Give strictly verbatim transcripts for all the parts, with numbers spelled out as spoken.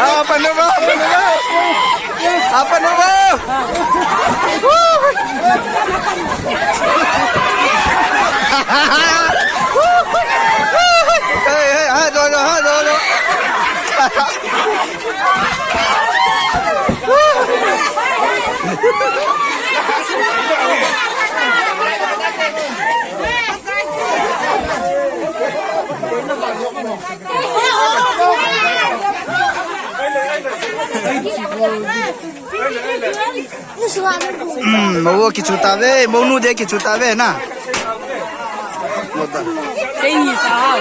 Apa nama? Apa nama? Apa nama? Hei, hei, ha, do, do, ha, do, do. Hmm, mou kichu tave, mounu de kichu tave na. Mou ta. Kei ni sa ha.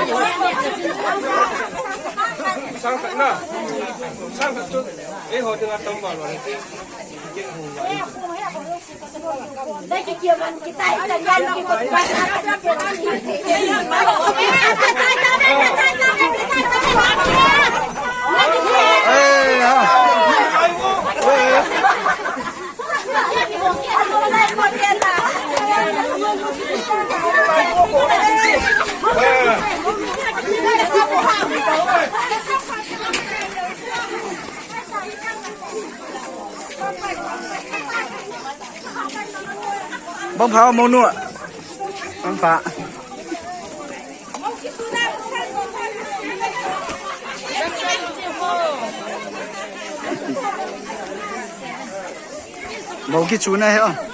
Bang pha mounu. Bang pha. Mou kichu na he o.